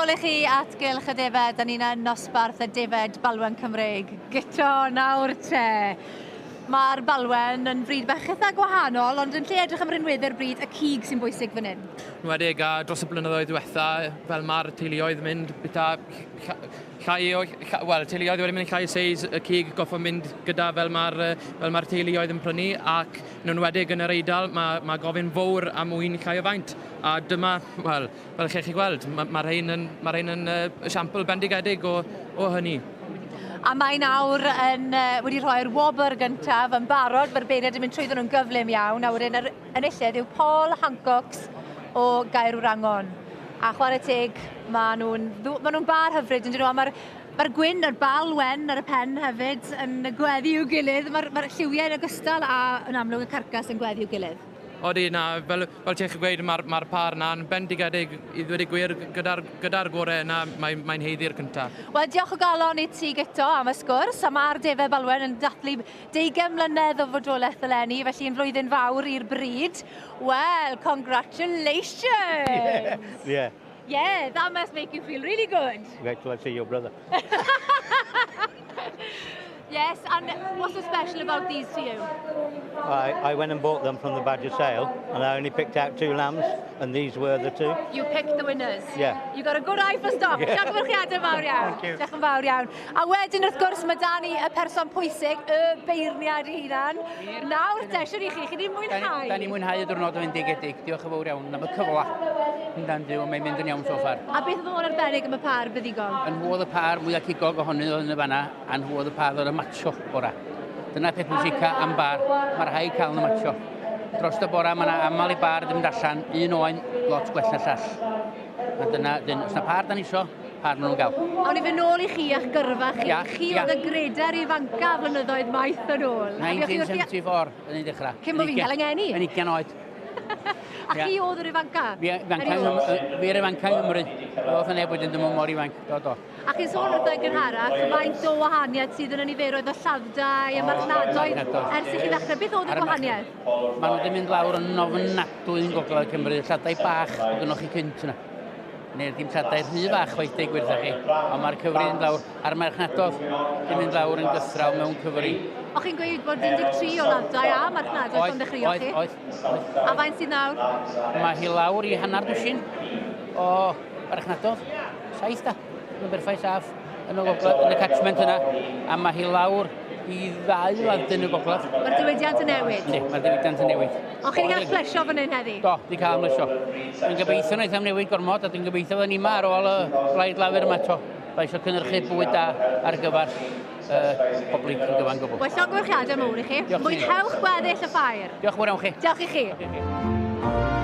nôl i chi at Gylch y Defed, da ni'n yn nosbarth y Defed Balwen Cymreig. Guto nawr te. Mae'r balwen yn fryd bach eitha gwahanol, ond yn lle edrych am rinweddau'r bryd, y cig sy'n bwysig fan hyn. Nwedig a dros y blynyddoedd diwetha, fel mae'r teuluoedd yn mynd bita llai o, wel, teuluoedd wedi mynd llai o seis, y cig goffo mynd gyda fel mae'r fel mae'r teuluoedd yn prynu, ac yn enwedig yn yr Eidal, mae, mae gofyn fawr am ŵyn llai o faint. A dyma, wel, fel chi'ch chi gweld, mae ma rhain yn, ma rhain yn uh, esiampl bendigedig o, o hynny. A mae nawr yn, uh, wedi rhoi'r wobr gyntaf yn barod, mae'r beirniad yn mynd trwyddo nhw'n gyflym iawn, a wedyn yr enillydd yw Paul Hancocks o Gaerwrangon. A chwarae teg, maen nhw'n ma nhw bar hyfryd, yn dyn nhw, a mae'r Mae'r gwyn a'r bal wen ar y pen hefyd yn gweddu i'w gilydd. Mae'r mae lliwiau yn ogystal a yn amlwg y carcas yn gweddu i'w gilydd. Odi, na, fel, fel ti'n gweud, mae'r ma par yna'n bendigedig i ddweud y gwir gyda'r gyda gorau yna, mae'n mae haeddu'r cyntaf. Wel, diolch o galon i ti Guto am y sgwrs, a mae'r Defaid Balwen yn dathlu 20 mlynedd o fodolaeth eleni, felly yn flwyddyn fawr i'r bryd. Wel, congratulations! Yeah, yeah. Yeah, that must make you feel really good. Wait till I see your brother. Yes, and what's so special about these to you? I, I went and bought them from the Badger sale, and I only picked out two lambs, and these were the two. You picked the winners. Yeah. You got a good eye for stock. Yeah. Llongyfarchiadau fawr iawn. Thank you. Diolch yn fawr iawn. A wedyn wrth gwrs mae da ni y person pwysig, y beirniad ei hunan. Nawr te, siwr i chi, chi wedi mwynhau? Da ni mwynhau y diwrnod yn fendigedig. Diolch yn fawr iawn am y cyfle. Yndan Duw, mae'n mynd yn iawn so far. A beth oedd mor arbennig am y par buddugol? Yn nhw oedd y par mwyaf cigog ohonyn nhw yn y fanna, a nhw oedd y par oedd y macho ora. Dyna peth pwysica am bar, mae rhaid cael yn y macho. Dros y bora mae yna aml i bar ddim allan, un oen, lot gwell na llall. A dyna, dyn, os na par da ni isio, par maen nhw'n gael. Awn ni fynd nôl i chi a'ch gyrfa chi. Ia, chi ia. oedd y greder ifanca flynyddoedd maith yn ôl. 1974 yn ei dechrau. Cyn bod fi'n cael yng ngeni. Yn 20 oed. A chi oedd yr ifanca? Fi ifanca yng Nghymru. Oedd neb wedyn ddim mor ifanc. Do, do. A chi'n sôn wrtho yn gynharach, faint o wahaniaeth sydd yn y niferoedd o lladdau a marchnadoedd ers i chi ddechrau. Beth oedd y gwahaniaeth? Maen nhw wedi mynd lawr yn ofnadwy yn Gogledd Cymru. Lladau bach oedd gynnwch chi cynt yna. Neu'r dim lladau rhy fach chwaith deud gwir chi. Ond mae'r cyfri yn lawr, a'r marchnadoedd wedi mynd lawr yn gythral mewn cyfri. O chi'n gweud bod 13 o ladau a marchnadoedd pan ddechreuoch chi? Oedd, oedd, A faint sydd nawr? Mae hi lawr i hanner dwsin o farchnadoedd. Saith da. Mae'n berffaith saff yn y gogledd, yn y catchment yna. A mae hi lawr i ddau ladin y gogledd. Mae'r diwydiant yn newid. Yndi, mae'r diwydiant yn newid. Ond chi wedi cael plesio fan hyn heddi? Do, wedi cael mlesio. Dwi'n gobeithio wnaeth am newid gormod, a dwi'n gobeithio fydden ni yma ar ôl y blaid lafur yma eto. Mae eisiau cynhyrchu bwyd da ar gyfer uh, pobl yn gyfan gwbl. Wel, llongyfarchiadau mawr i chi. Diolch. Mwynhewch gweddill y ffair. Diolch yn fawr iawn chi. Diolch i chi. Diolch i chi.